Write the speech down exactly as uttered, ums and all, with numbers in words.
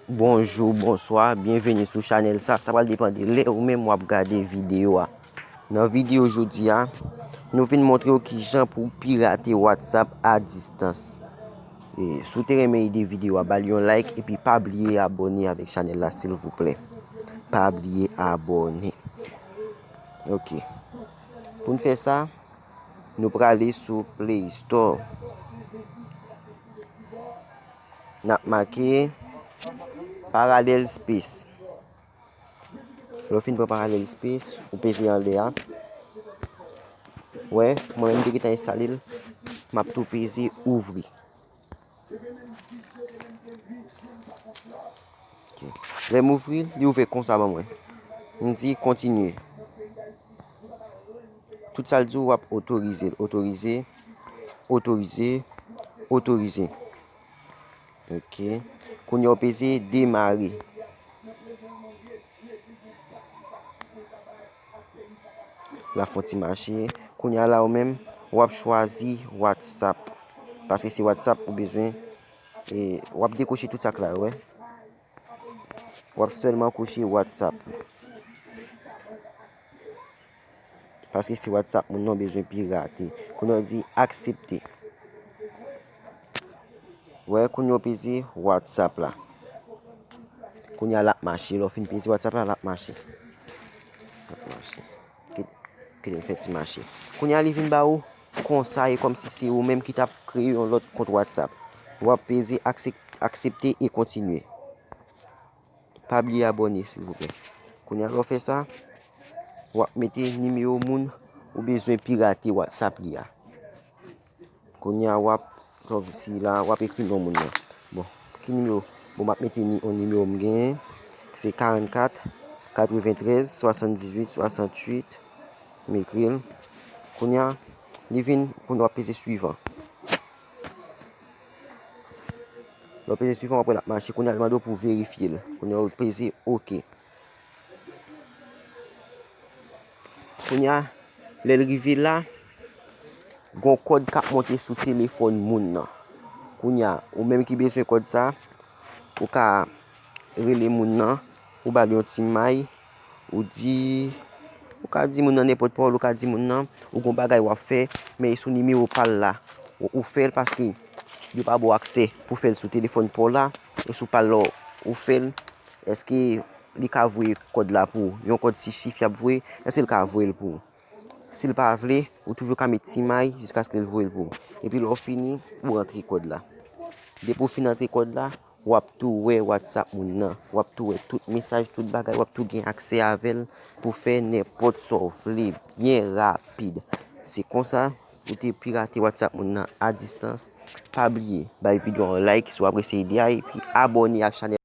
Bonjou, bonswa, byenveni sou chanèl sa. Sa pral depann de lè ou menm w ap gade videyo a. Nan videyo jodi a, nou vin montre w kijan pou w pirate WhatsApp a distans. E, si w te renmen ide videyo a, ba l yon like epi pa bliye abòne avèk chanèl la silvouplè. Pa bliye abòne. Ok. Pou n fè sa, nou prale sou Play Store. N ap make Parallel Space. Lè w fin pran Parallel Space, ou peze anlè a. Wè, mwen menm m te gentan enstale l, m ap tou peze ouvri. Ok. Lè m ouvri l, li ouvè konsa ban mwen. M di kontinye. Tout sa l di w, w ap otorize l. Otorize, otorize, otorize. Ok. Kounye a w peze demare. L ap fè yon ti mache. Kounye a la ou menm, w ap chwazi WhatsApp. Paske se WhatsApp ou bezwen. E w ap dekoche tout sa k la, wè. W ap sèlman kouche WhatsApp. Paske se WhatsApp moun nan bezwen pirate. Kounye a w di aksepte. Wè, kounye a w peze WhatsApp la. Kounye a l ap mache. Lè w fin peze WhatsApp la, l ap mache. L ap mache. Kit-, kite l fè ti mache. Kounye a li vin ba ou konsa, e kòmsi se ou menm ki t ap kreye yon lòt kont WhatsApp. W ap peze aksep-, aksepte e kontinye. Pa bliye abòne, silvouplè. Kounye a, lè w fè sa, w ap mete nimewo moun ou bezwen pirate WhatsApp li a. Kounye a, w ap, kòmsi la, w ap ekri non moun nan. Bon, ki nimewo? Bon, m ap mete ni-, yon nimewo m genyen, se karannkat, katreventrèz, swasanndizuit, swasanntuit. M ekri l. Kounye a, li vin, kounye a w ap peze swivan. Lè w peze swivan, w ap wè l ap mache. Kounye a, l mande w pou w verifye l. Kounye a, w peze oke. Kounye a, lè l rive la, gon kòd k ap monte sou telefòn moun nan. Kounye a, ou menm ki bezwen kòd sa, ou ka rele moun nan, ou ba l yon ti may, ou di, ou ka di moun nan nenpòt pawòl, ou ka di moun nan, ou gon bagay w ap fè, men e sou nimewo pa l la, ou, ou fè l paske yo pa ba w aksè pou fè l sou telefòn pa w la, e sou pa l la ou fè l, èske li ka voye kòd la pou ou? Yon kòd si chif y ap voye, èske l ka voye l pou ou? Si l pa vle, ou toujou ka met ti may jiskaske l voye l pou ou. Epi lè w fini, ou rantre kòd la. Depi w fin rantre kòd la, w ap tou wè WhatsApp moun nan. W ap tou wè tout mesaj, tout bagay, w ap tou gen aksè avè l pou fè nenpòt sa w vle, byen rapid. Se konsa ou te pirate WhatsApp moun nan a distans. Pa bliye, bay videyo a yon like si w apresye ide a, epi abòne ak chanèl.